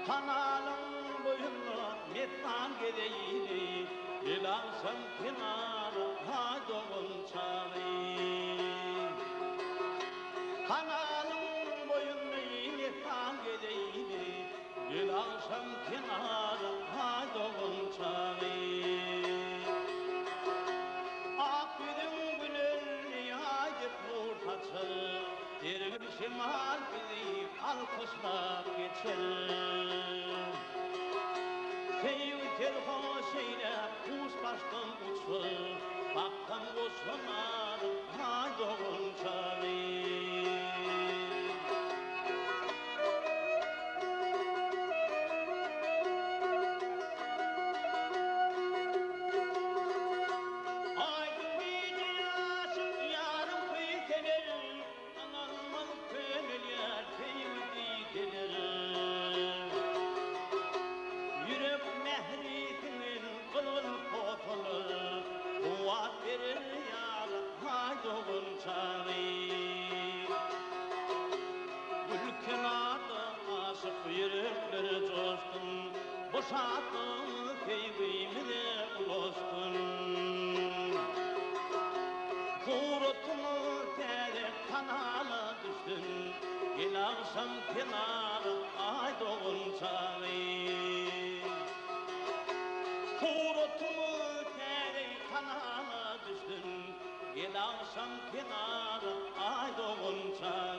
Kanalyň boýunda messan gezeýli, Gel agşam kenara, aý dogan çagy. Kanalyň boýunda messan gezeýli, Gel agşam kenara, aý dogan çagy. Ak ýüzüň gülenli aý dek nur saçar, Sergin şemal bizi alkyşlap geçer. Söýgi serhoş eýläp, guş başdan uçar, Baksaň goşanar, aý dogan çagy. Aýdyň gije ýaşyl ýarym küýseler, Ynanmaz könelýär söýgi diýseler. Ýürek mähri siňen gyzgyn posalar, Kuwwat berer ýaly aý dogan çagy. Gül kenarda aşyk ýürekler joşsun, Bu şatlygymyz söýgimize ulaşsyn. Suratymyz täze kanala düşsün, Gel agşam kenara Aý dogan çagy. Suratymyz täze kanala düşsün, Gel agşam kenara Aý dogan çagy.